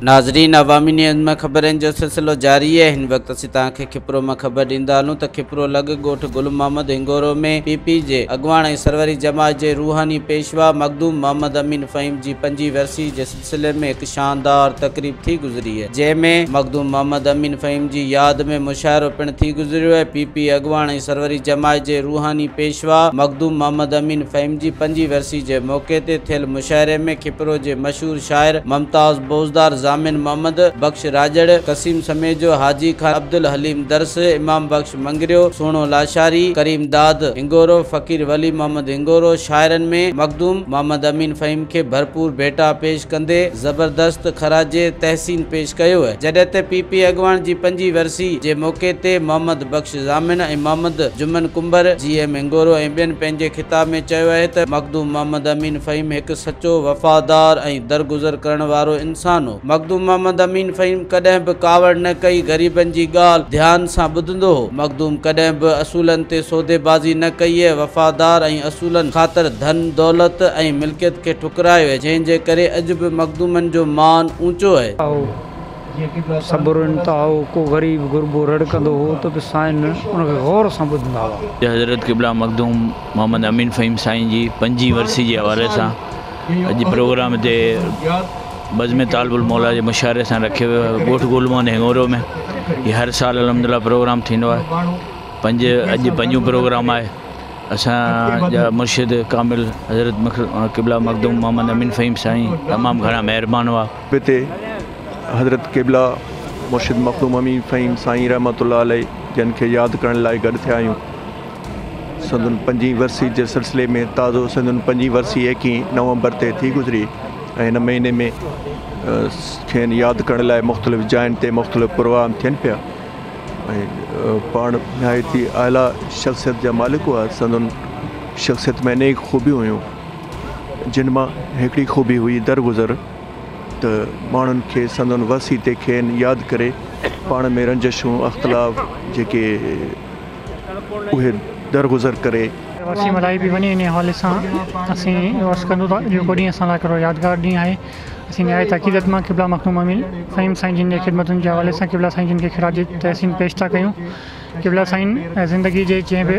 ناظرين عوامي نيوز ۾ خبرن جو سلسلو جاري آهي هن وقت اسين توهان کي کپرو مان خبر ڏيندا هلون ته کپرو لڳ ڳوٺ گل محمد هنگورو ۾ پي پي جي اڳواڻ ۽ سروري جماعت جي روحاني پيشوا مخدوم محمد امين فهيم جي پنجين ورسي جي سلسلي ۾ هڪ شاندار تقريب ٿي گذري جنهن ۾ مخدوم محمد امين فهيم جي ياد ۾ مشاعرو پڻ ٿي گذريو ۽ پي پي اڳواڻ ۽ سروري جماعت جي روحاني پيشوا مخدوم محمد امين فهيم جي پنجين ورسي جي موقعي تي ٿيل مشاعري ۾ کپرو جي مشهور شاعر ممتاز بوزدار، ضامن محمد بخش راڄڙ، قسيم سميجو، حاجي خان عبدالحليم درس، امام بخش مڱريو، سهڻو لاشاري، ڪريم داد هنگورو، فقير ولي محمد هنگورو شاعرن ۾ مخدوم محمد امين فهيم کي ڀرپور ڀيٽا پيش ڪندي زبردست خراج تحسين پيش ڪيو جڏهن ته پي پي اڳواڻ جي پنجين ورسي جي موقعي تي محمد بخش ضامن ۽ محمد جمن ڪنڀر، جي ايم هنگورو ۽ ٻين پنهنجي خطاب ۾ چيو آهي ته مخدوم محمد امين فهيم هڪ سچو، وفادار ۽ درگذر ڪرڻ وارو انسان هو. مخدوم محمد امين فهيم ڪڏهن به ڪاوڙ نه ڪئي، غريبن جي ڳالهه ڌيان سان ٻڌندو هو. مخدوم ڪڏهن به اصولن تي سوديبازي نه ڪئي ۽ وفادار ۽ اصولن خاطر ڌن، دولت ۽ ملڪيت کي ٺڪرايو ۽ جنهن جي ڪري اڄ به مخدومن جو مان اوچو آهي. هو. صبر انتها هو، ڪو غريب غربو رڙ ڪندو هو ته به سائين ان کي غور سان ٻڌندا هئا. حضرت قبله مخدوم محمد امين فهيم سائين جي پنجين ورسي جي حوالي سان اڄ پروگرام هتي بزم طالب الموليٰ جي مشاعري سان رکيو ويو آهي ڳوٺ گل محمد هنڱورو ۾ هي هر سال الحمد لله پروگرام ٿيندو آهي پنج اڄ پنجون پروگرام آهي اسان جا مرشد ڪامل حضرت قبله مخدوم محمد امين فهيم سائين تمام گهڻا مهربان هئا. هتي حضرت قبله مرشد مخدوم امين فهيم سائين رحمة الله عليه جن کي ياد ڪرڻ لاء گڏ ٿيا آهيون. سندن پنجين ورسي جي سلسلي ۾ تازو سندن پنجين ورسي ايڪيهين نومبر تي ٿي گذري ۽ هن مهيني ۾ کين ياد ڪرڻ لاء مختلف جاين تي مختلف پروگرام ٿين پيا ۽ پاڻ نهايت ئي اعليٰ شخصيت جا مالڪ هئا سندن شخصيت ۾ انيڪ خوبيون هيون جن مان هڪڙي خوبي هئي درگذر ته ماڻهن کي سندن ورسي تي کين ياد ڪري پاڻ ۾ رنجشون اختلاف جيڪي اهي درگذر ڪري. ورسي ملهائي پئي وڃي انهي حوالي سان اسين اهو عرض ڪندو ته اڄوڪو ڏينهن اسان لاء هڪڙو يادگار ڏينهن آهي اسين نهايت عقيدت مان قبلا مخدوم امين فهيم سائين جن جي خدمتن جي حوالي سان قبلا سائين جن کي خراج تحسين پيش ٿا ڪيون قبلا سائين زندگي جي جنهن به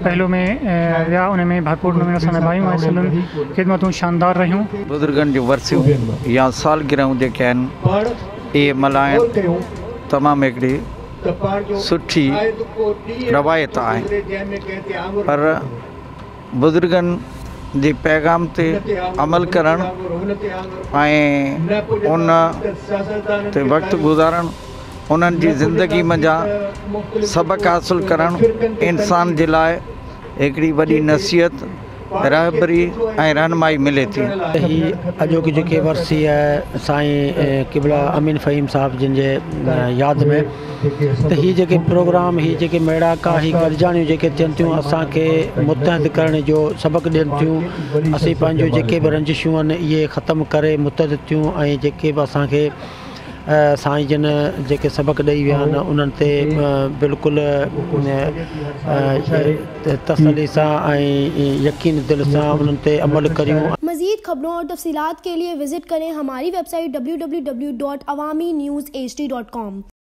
پهلو ۾ ويا ان ۾ ڀرپور نموني سان نڀايون ۽ سندن خدمتون شاندار رهيون. بزرگن جون ورسيون يا سالگرهون جيڪي آهن اهي ملهائڻ تمام هڪڙي سٺي روايت آهي پر بزرگن جي پيغام تي عمل ڪرڻ ۽ ان تي وقت گذارڻ انهن جي زندگي منجهان سبق حاصل ڪرڻ انسان جي لاء هڪڙي وڏي نصيحت رهبري ۽ رهنمائي ملي ٿي. هي اڄوڪي جيڪي ورسي آهي سائين قبلا امين فهيم صاحب جن جي ياد ۾ ته هي جيڪي پروگرام هي جيڪي ميڙاڪا هي گڏجاڻيون جيڪي ٿين ٿيون اسان کي متحد ڪرڻ جو سبق ڏين ٿيون اسين پنهنجون جيڪي به رنجشون آهن اهي ختم ڪري متحد ٿيون ۽ جيڪي به اسان کي سائين جن جيڪي سبق ڏئي ويا آهن انهن تي بلڪل تسلي سان ۽ يقين دل سان انهن تي عمل ڪريون. مزيد خبرون اور تفصيلات کے لئے وزٽ ڪرين ھماري ويب سائيٽ www.awamiNewsHD.com.